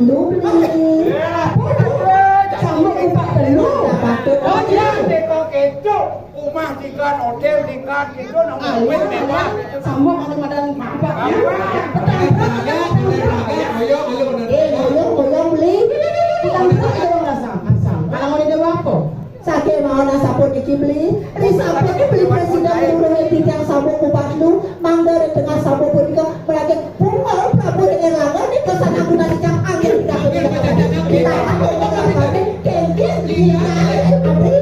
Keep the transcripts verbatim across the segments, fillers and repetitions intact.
Lu beli. Apa tu? Sambut kupat telu. Patut. Oh, iya, teko ketuk. Rumah tiga, hotel tiga, gitu, nang duit mewah. Sambut ada madan kupat. Ayo, ayo, ayo, ayo, bener. Eh, ayo, ayo beli. Kita buka aja orang asam, asam. Kalau mau dia apa? Saking mau nak saput iki beli, ri saput iki beli presiden nyuruh titiang sabuk kupat lu, mangga ri tengah sabuk punika, berarti punggal Prabu ring Erlangga nika sana guna dicap angin dapur kita. Kita akan mengatakan kengkeng di abri.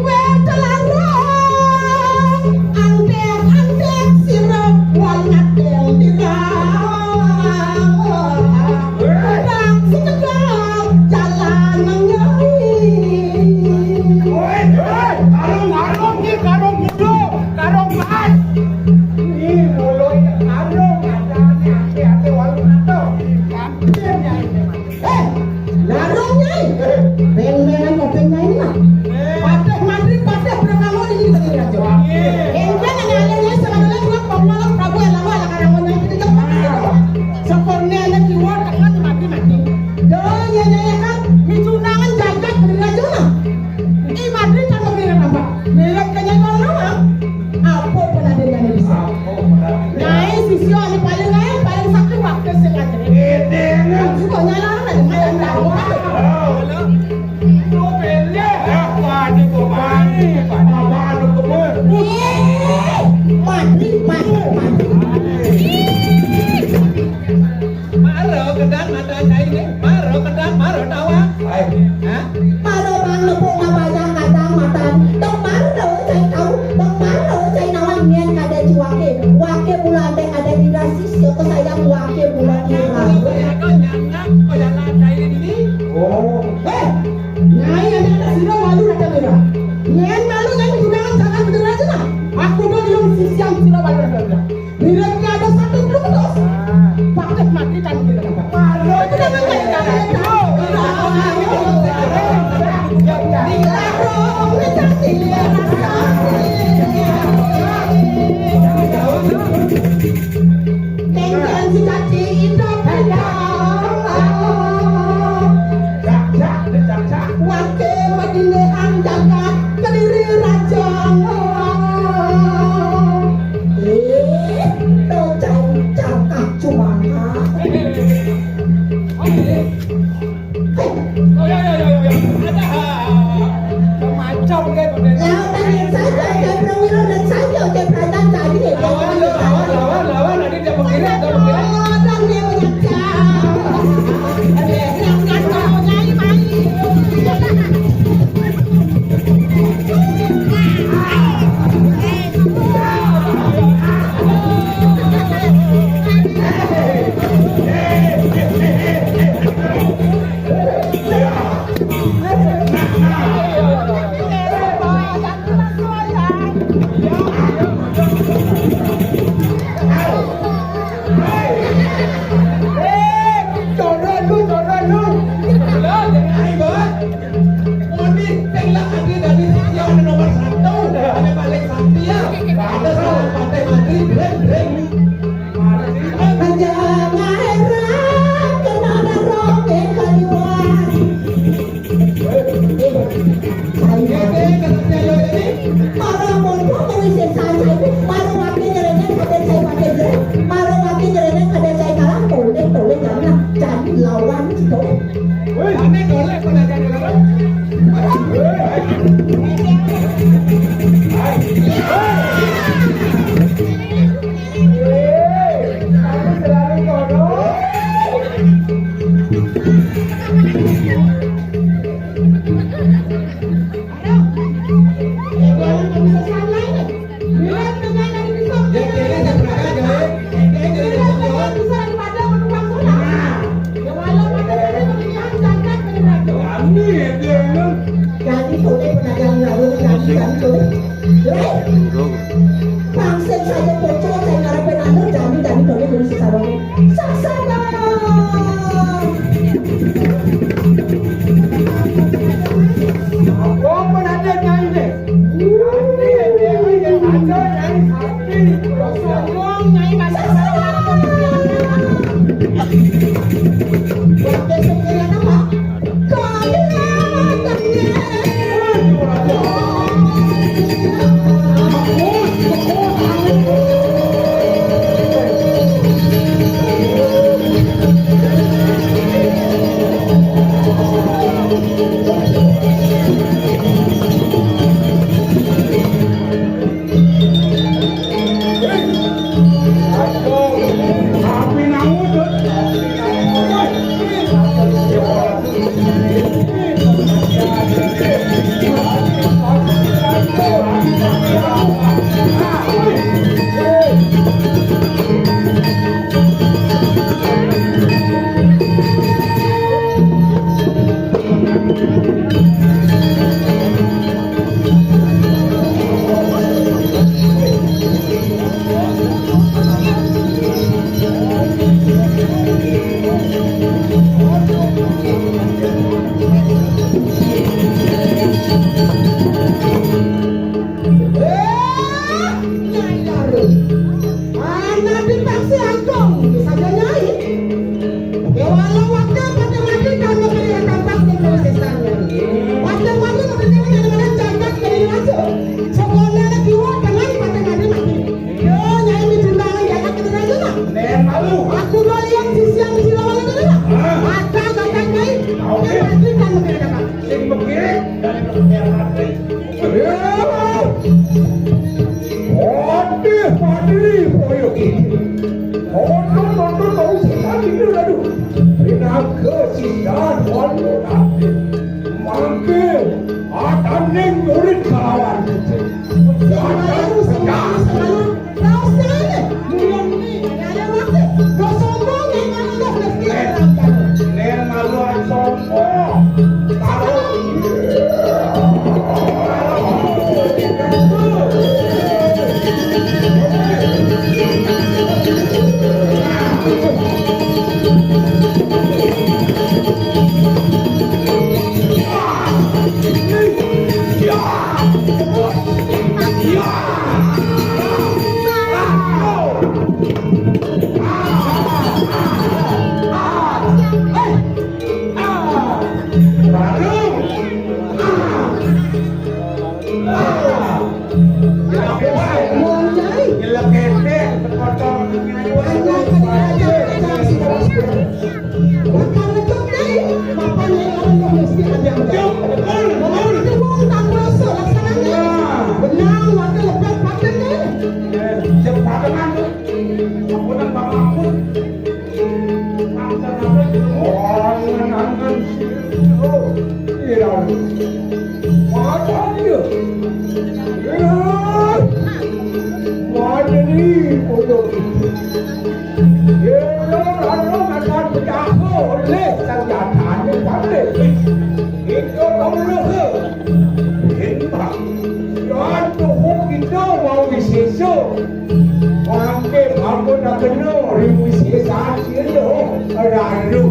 Wétalarang, antek-antek sira, wong ngadil tirang. Urang sekedar jalan nyai. Woi, woi, karung, karung, ni karung muda, karung emas. Ni mulut karung, ada ni, hati-hati, walau kata. Hampir nyai. Eh, larung, Nyai. Beng-bengan kopeng Nyai ni, Mak. Patih Madri, patih Brahma ini tadi raja. Enten ana ale Nyai, salah dulu dua pemulung Prabu Erlangga ala karangan Nyai kita jawab. Sempurna ana kiwa tekan mati-mati. Dah, Nyai, Nyai kan, micunangan jagat dari raja, Mak. I Madri kan lebih apa? Mirip ke Nyai Erlangga. Apa pun ada Nyai bisa. Nyai sisya anu paling, Nyai paling sakti waktu sing ngajeni. Ngene. Aku kok nyala, Nyai, Nyai tahu. Itu pilih apa anu kemari? Apa anu kemari? Ih, Madri, Madri, Madri. Mara kedang mata cai ni, mara kedang, mara tawa. Hai. Hah? Mara bang nepuk ngabajang kadang matan. Dong mara cai tahu, dong mara cai nawang nyen kada ciwake. Wake bulan teh kada dira sisya kesayang wake bulan dira. Kau jalan, kau jalan cai ni. Oh. Eh, Nyai ada ada sira walu rata mira. Nyen malu Nyai tunangan jangan bener aja lah. Aku dong yang sisian sira walu rata mira. Bila tiada satu pun putus. Patih mati kan kita dapat. Malu kita dapat. Tengkan si caci indah. Wake madinehang jagat Kediri Raja. Eh, Eh, Nyai Larung. Anak dipaksa angkong, saja Nyai. Ya, walau waktu pada mati, kalau kalian tampak di proses tanya. Pada mati, pada mati, pada mati, jagat dari raja. Sekolah lagi, wah, dengan pada mati, mati. Yo, Nyai, ini jumlah yang jagat dari raja, nah. Nen malu. Aku mau lihat sisi yang sila malu tadi, nah. Hah? Ada, ada, Nyai. Oke. Yang mati, kan, mati, kan. Sing begirik, dan yang mati. Padhe, padhe, kaya iki. Nonton, nonton, bau setan iki lho, aduh. Rinaga sisan, walu, mangke, ataning murid kalawan. Jangan pecah. Raos tenan, mulya muni, kaya wae. Wis sombong, yen ngono, wis Nen, nen malu ae sombong. Malu. Madani pondok itu. Yen ora makan bedaho oleh senjatane pamit. Itu kamu lupa. Yen bang, yen tuhu kita mau disesok. Mangke aku nak kena ribu sesat itu. Lalu.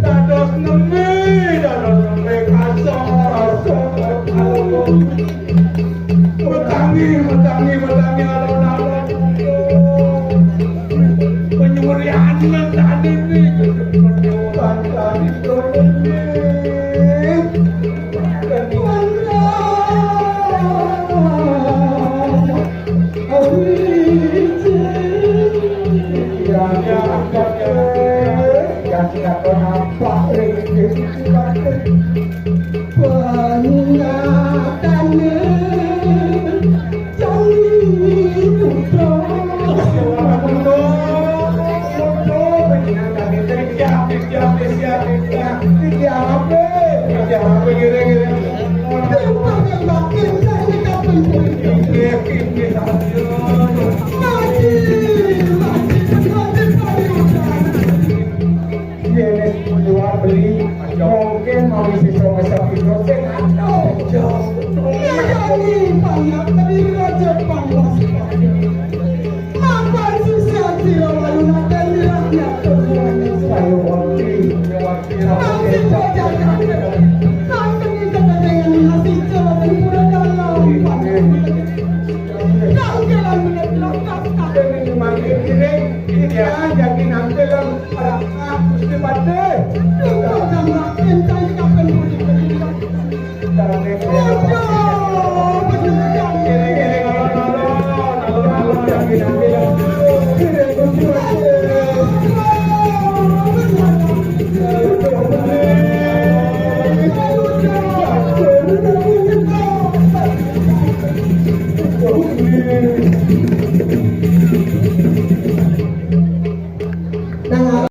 Dados nemi, dados nemi kasar. Wetangi, wetangi, wetangi, alon-alon. Penyurian mentani ni, penyurian tani. Yang, yang, yang, yang, yang, yang, yang, Panyatane Candi Putra. Pangakan diri raja pangwas. Makan sisa sira waluna dan mirahnya kebuahan saya wakil. Masih bocah kakek. Kakek ini ketegangan masih jalan pura dalam. Kau jalan menegak kasta. Ini manggil diri, ini dia jadi nanti dalam para Gusti Patih. Kau tambah kencang kapan budi budi. Karena